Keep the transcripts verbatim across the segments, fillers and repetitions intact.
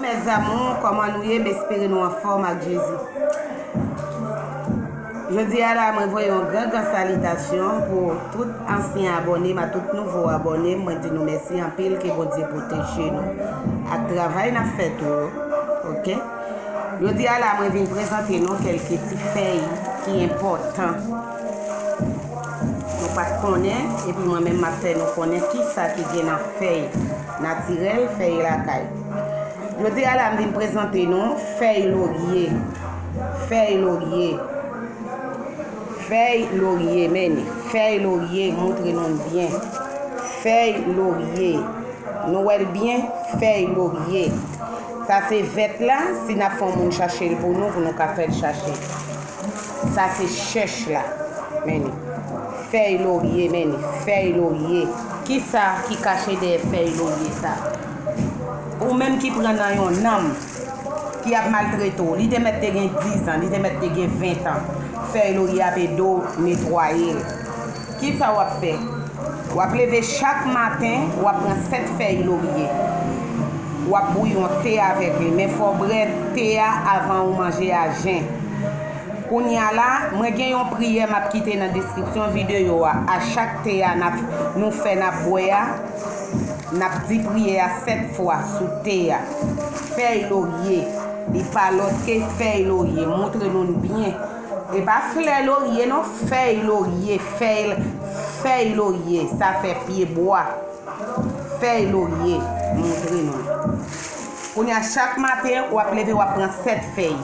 Mes amours, kòman nou ye? M espere nou anfòm ak Jezi. Jodi a la, mwen voye yon gran, gran salitasyon pou tout ansyen abòne m, ak tout nouvo abòne m. Mwen di nou mèsi anpil, ke Bondye pwoteje nou ak travay n ap fè tou, oke? Jodi a la, mwen vin prezante nou kèlke ti fèy ki enpòtan. Nou pa t konnen, epi mwen menm m ap fè nou konnen kisa ki gen nan fèy natirèl, fèy lakay. Jodi a la, m vin prezante nou fèy lorye. Fèy lorye. Fèy lorye, men fèy lorye, montre nou l byen. Fèy lorye. Nou wè l byen? Fèy lorye. Sa se vèt la, si n ap fè yon moun chache l pou nou, pou nou ka fè l chache. Sa se chèch la. Men li. Fèy lorye, men li. Fèy lorye. Kisa ki kache dèyè fèy lorye sa? Ou menm ki pran nan yon nanm ki ap maltrete w, li te mèt te gen diz an, li te mèt te gen ven an, fèy lorye ap ede w netwaye l. Kisa w ap fè? W ap leve chak maten, w ap pran sèt fèy lorye. W ap bouyi yon te avèk li, men fò w bwè te a avan ou manje a jen. Kounye a la, mwen gen yon priyè m ap kite nan deskripsyon videyo a. A chak te a n ap, nou fè n ap bwè a, n ap di priyè a sèt fwa sou te a. Fèy lorye, li pa lòt ke fèy lorye. Montre nou l byen. E pa flè lorye non, fèy lorye, fèy, fèy lorye, sa fè pye bwa. Fèy lorye, montre nou. Kounye a, chak maten, w ap leve, w ap pran sèt fèy.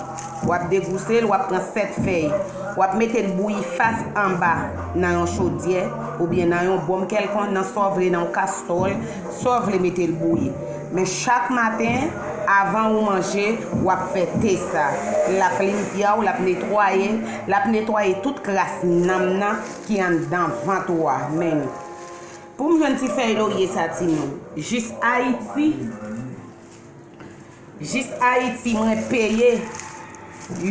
W ap degouse l, w ap pran sèt fèy. W ap mete l bouyi fas anba nan yon chodyè, oubyen nan yon bòm kèlkonk, nan sa w vle, nan yon kastòl, sa w vle mete l bouyi. Men chak maten, avan ou manje, w ap fè te sa. L ap limpia w, l ap netwaye, l ap netwaye tout kras nanm nan ki anndan vant ou a. Men, pou m jwenn ti fèy lorye sa, timoun, jis Ayiti, jis Ayiti, mwen peye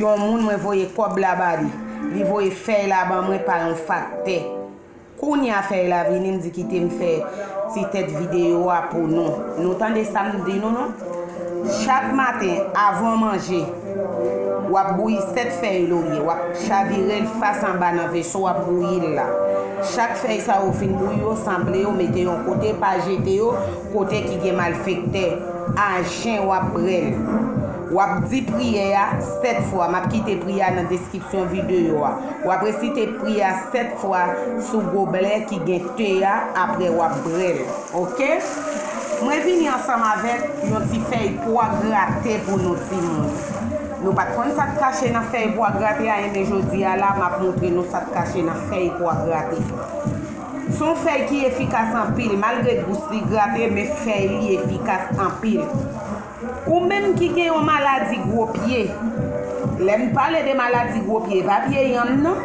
yon moun, mwen voye kòb la ba li. Li voye fèy la ban mwen pa yon faktè. Kounye a fèy la vini, m di kite m fè ti tèt videyo a pou nou. Nou tande sa m di nou non? Chak maten, avan w manje, w ap bouyi sèt fèy lorye. W ap chavire l fas anba nan veso w ap bouyi l la. Chak fèy sa yo fin bouyi yo, sanble yo, mete yon kote, pa jete yo kote ki gen malfektè. A jen w ap bwè l. W ap di priyè a sèt fwa. M ap kite priyè a nan deskripsyon videyo a. W ap resite priyè a sèt fwa sou goblè ki gen te a, apre w ap bwè l. Oke? Mwen vini ansanm avèk yon ti fèy pwa grate pou nou timoun. Nou pa t konn sa k kache nan fèy pwa grate a, enben jodi a la, m ap montre nou sa k kache nan fèy pwa grate. Se yon fèy ki efikas anpil, malgre gous li grate, men fèy li efikas anpil. Ou menm ki gen yon maladi gwo pye, lè m pale de maladi gwo pye, e pa pye yanm non,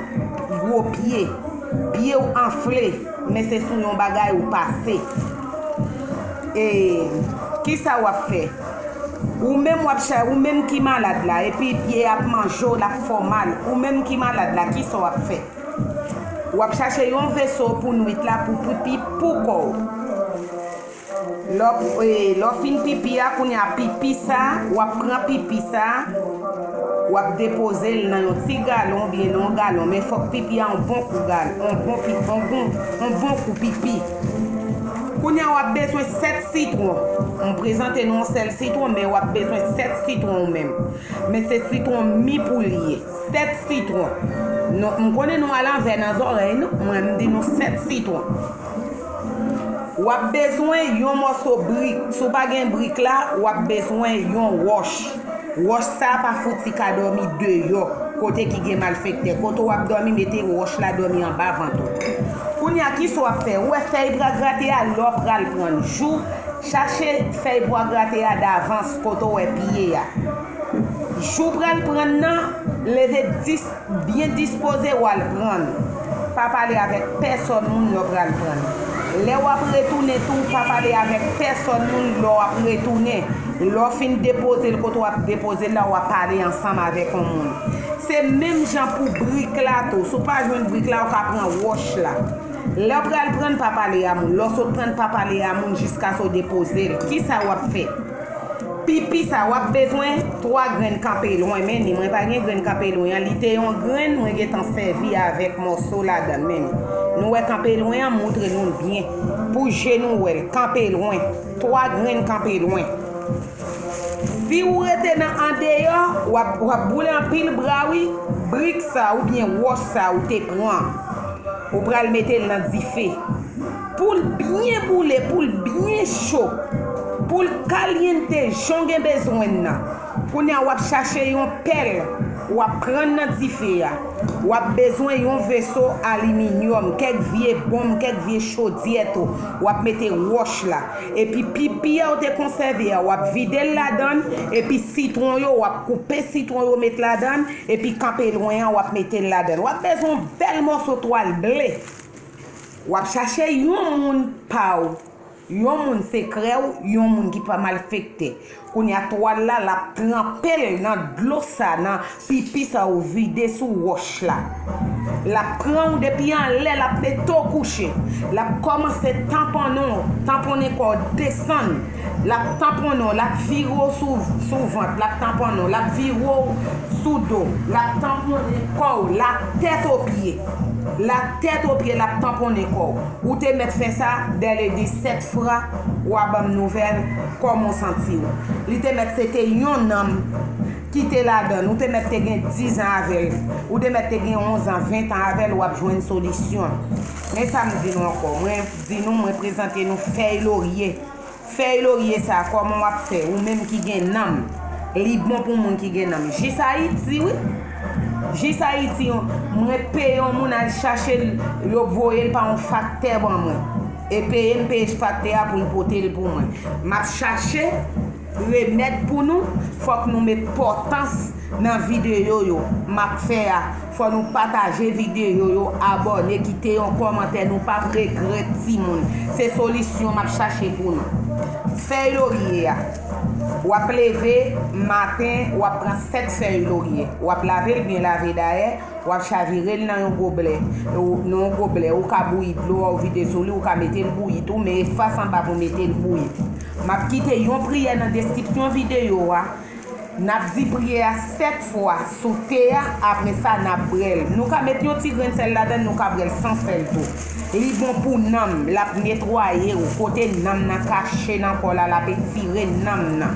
gwo pye, pye w anfle, men se sou yon bagay ou pase. E kisa w ap fè? Ou menm w ap cha-, ou menm ki malad la, epi pye ap manje w, l ap fè w mal, ou menm ki malad la, kisa w ap fè? W ap chache yon veso pou nwit la, pou pipi pou kò w. Lè w, e, lè w fin pipi a, kounye a pipi sa, w ap pran pipi sa, w ap depoze l nan yon ti galon oubyen nan yon galon. Men fòk pipi a yon bon kou gal-, yon bon pi-, yon bon, yon bon kou pipi. Kounye a w ap bezwen sèt sitwon. M prezante nou yon sèl sitwon, men w ap bezwen sèt sitwon ou menm. Men se sitwon mi pou li ye. Sèt sitwon. Non, m konnen nou alanvè nan zòrèy nou. Mwen, m di nou sèt sitwon. W ap bezwen yon mòso brik. Si w pa gen brik la, w ap bezwen yon wòch. Wòch sa a pa fouti ka dòmi deyò, kote ki gen malfektè. Kote w ap dòmi, mete wòch la dòmi anba vant ou. Kounye a, kisa w ap fè? Ou wè fèy pwa grate a, lè w pral pran l, jou, chache fèy pwa grate a davans, kote w wè pye a. Jou w pral pran l nan, leve dis-, byen dispoze w al pran l. Pa pale avèk pèsòn moun lè w pral pran l. Lè w ap retounen tou, pa pale avèk pèsòn moun lè w ap retounen. Lè w fin depoze l kote w ap depoze l la, w ap pale ansanm avèk yon moun. Se menm jan pou brik la tou. Si w pa jwenn brik la, w ka pran wòch la. Lè w pral pran l, pa pale a moun. Lè w sot pran l, pa pale a moun jiskaske w depoze l. Kisa w ap fè? Pipi sa, w ap bezwen twa grenn kanpe lwen. Men ni, mwen pa gen grenn kanpe lwen an. Li te yon grenn, mwen gentan sèvi avèk mòso ladan l. Men ni. Nou wè kanpe lwen an, montre nou l byen. Pou je nou wè l. Kanpe lwen. Twa grenn kanpe lwen. Si w rete nan andeyò, w ap, w ap boule anpil bra wi. Brik sa oubyen wòch sa ou te pran, ou pral mete l nan dife. Pou l byen boule, pou l byen cho, pou l kalyente jan w gen bezwen l nan. Kounye a w ap chache yon pèl, w ap pran nan dife a. W ap bezwen yon veso aliminyòm, kèk vye bonm, kèk vye chodyè tou. W ap mete wòch la. Epi pipi a w te konsève a, w ap vide l ladan l. Epi sitwon yo, w ap koupe sitwon yo met ladan l. Epi kanpe lwen an, w ap mete l ladan l. W ap bezwen yon bèl mòso twal ble. W ap chache yon moun pa w, yon moun sekrè w, yon moun ki pa malfektè. Kounye a twal la, l ap tranpe l nan dlo sa, nan pipi sa ou vide sou wòch la. L ap pran w depi anlè, l ap mete w kouche. L ap kòmanse tanponnen w, tanponnen kò w desann. L ap tanponnen w, l ap vire w sou, sou vant, l ap tanponnen w, l ap vire w sou do, l ap tanponnen kò w, la tèt o pye. La tèt o pye, l ap tanponnen kò w. Ou te mèt fè sa, dèle de sèt fwa, w a ban m nouvèl, kòman w santi w. Li te mèt se te yon nanm ki te ladan l. Ou te mèt te gen diz an avè l. Ou te mèt te gen onz an, ven tan avè l, w ap jwenn solisyon. Men sa m di nou ankò. Mwen di nou, mwen prezante nou fèy lorye. Fèy lorye sa, kòman w ap fè, ou menm ki gen nanm? Li bon pou moun ki gen nanm. Jis Ayiti, wi. Jis Ayiti, yon, mwen peye yon moun al chache l, yo voye l pa yon faktè ban mwen. E peye m peye faktè a pou l pote l pou mwen. M ap chache remèd pou nou, fòk nou met pòtans nan videyo yo m ap fè a. Fò nou pataje videyo yo, abòne, kite yon kòmantè, nou p ap regrèt timoun. Se solisyon m ap chache pou nou. Fèy lorye a. W ap leve maten, w ap pran sèt fèy lorye. W ap lave l byen lave dayè, w ap chavire l nan yon goblè. Ou, nan yon goblè, ou ka bouyi dlo a, ou vide sou li, ou ka mete l bouyi tou, men e fas anba pou mete l bouyi. M ap kite yon priyè nan deskripsyon videyo a. N ap di priyè a sèt fwa sou te a, apre sa n ap bwè l. Nou ka met yon ti grenn sèl ladan l, nou ka bwè l san sèl tou. Li bon pou nanm, l ap netwaye w. Kote nanm nan kache nan kò w la, l ap etire nanm nan.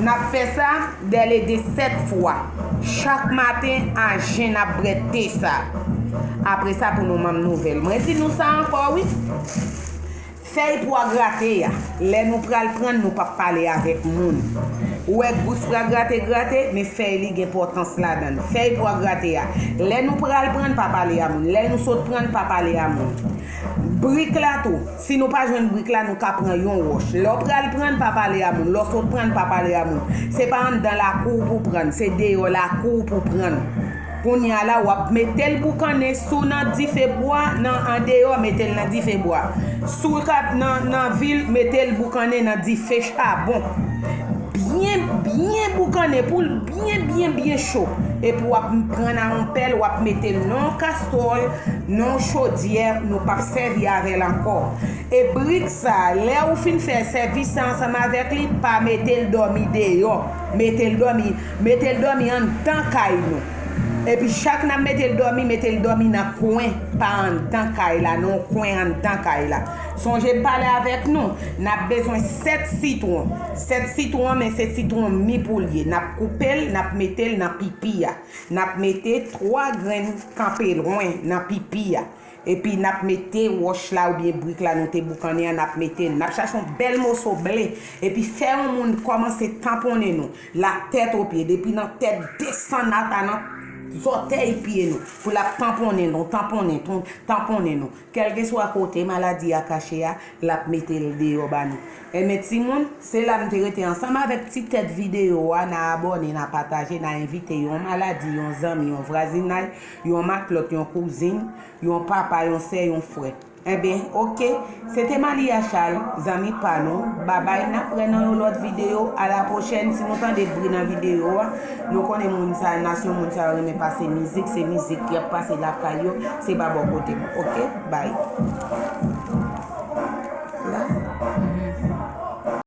N ap fè sa dèle de sèt fwa. Chak maten, a jen, n ap bwè te sa. Apre sa, pou nou ban m nouvèl. Mwen di nou sa ankò, wi. Fèy pwa grate a, lè nou pral pran l, nou p ap pale avèk moun. Ou wè gous pwa grate grate, men fèy li gen pòtans ladan l. Fèy pwa grate a, lè nou pral pran l, pa pale a moun. Lè nou sot pran l, pa pale a moun. Brik la tou, si nou pa jwenn brik la, nou ka pran yon wòch. Lè w pral pran l, pa pale a moun. Lè w sot pran l, pa pale a moun. Se pa anndan lakou w pou pran l, se deyò lakou w pou pran l. Kounye a la, w ap mete l boukannen, si w nan dife bwa, nan andeyò, mete l nan dife bwa. Si w ka nan, nan vil, mete l boukannen nan dife chabon. Byen, byen boukannen pou l byen, byen, byen cho. Epi w ap pran nan yon pèl, w ap mete l nan yon kastwòl, nan yon chodyè, nou p ap sèvi avè l ankò. E brik sa, lè ou fin fè sèvis sa ansanm avèk li, pa mete l dòmi deyò. Mete l dòmi, mete l dòmi anndan kay nou. Epi chak n ap mete l dòmi, mete l dòmi nan kwen, pa anndan kay la, nan yon kwen anndan kay la. Sonje m pale avèk nou, n ap bezwen sèt sitwon. Sèt sitwon, men se sitwon mi pou l ye. N ap koupe l, n ap mete l nan pipi a. N ap mete twa grenn kanpe lwen nan pipi a. Epi n ap mete wòch la oubyen brik la nou te boukannen an, n ap mete l. N ap chache yon bèl moso ble. Epi fè yon moun kòmanse tanponnen nou. La tèt o pye. Depi nan tèt desann ata nan zòtèy pye nou. Pou l ap tanponnen nou, tanponnen, ton- tanponnen nou. Kèlkeswa kote maladi a kache a, l ap mete l deyò ba nou. Enben timoun, se la m te rete ansanm avèk ti tèt videyo a, n a abòne, n a pataje, n a envite yon maladi, yon zanmi, yon vwazinay, yon matlòt, yon kouzin, yon papa, yon sè, yon frè. Enben, oke, se te Malia Charles, zanmi pa nou. Babay, n ap wè nan yon lòt videyo. A la pwochèn, si nou tande bri nan videyo a, nou konnen moun sa, nasyon moun sa yo renmen pase mizik, se mizik y ap pase lakay yo, se pa bò kote m. Oke, bay.